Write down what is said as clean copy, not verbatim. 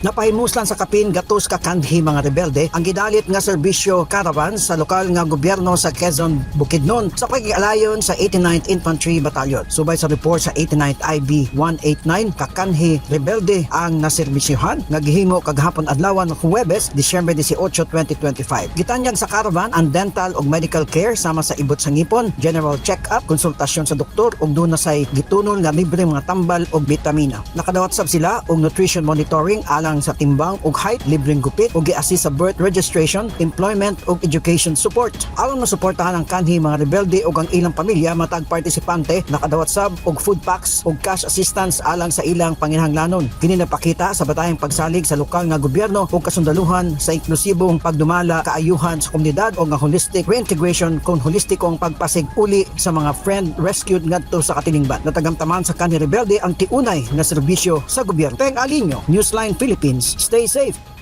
Napahimuslan sa kapin 300 ka kanhi mga rebelde ang gidalit nga serbisyo caravan sa lokal nga gobyerno sa Quezon, Bukidnon sa pagkialayon sa 89th Infantry Battalion. Subay sa report sa 89th IB, 189 ka kanhi rebelde ang naserbisyohan nga gihimo kagahapon adlawan, Huwebes, Disyembre 18, 2025. Gitanyag sa caravan ang dental ug medical care sama sa ibot sa ngipon, general check-up, konsultasyon sa doktor ug duna say gitunol nga libre mga tambal ug bitamina. Nakadawat sab sila og nutrition monitoring alang sa timbang ug height, libreng gupit ug gi-assist sa birth registration, employment ug education support. Aron masuportahan ang kanhi mga rebelde ug ang ilang pamilya, matag partisipante nakadawat sab og food packs ug cash assistance alang sa ilang panginahanglanon. Kini napakita sa batayang pagsalig sa lokal nga gobyerno ug kasundaluhan sa inklusibong pagdumala kaayuhan sa komunidad o nga holistic reintegration kon holistikong pagpasig-uli sa mga friend rescued ngadto sa katilingban. Natagamtaman sa kanhi rebelde ang tiunay nga serbisyo sa gobyerno. Teng Alinyo, Newsline Philippines. Stay safe.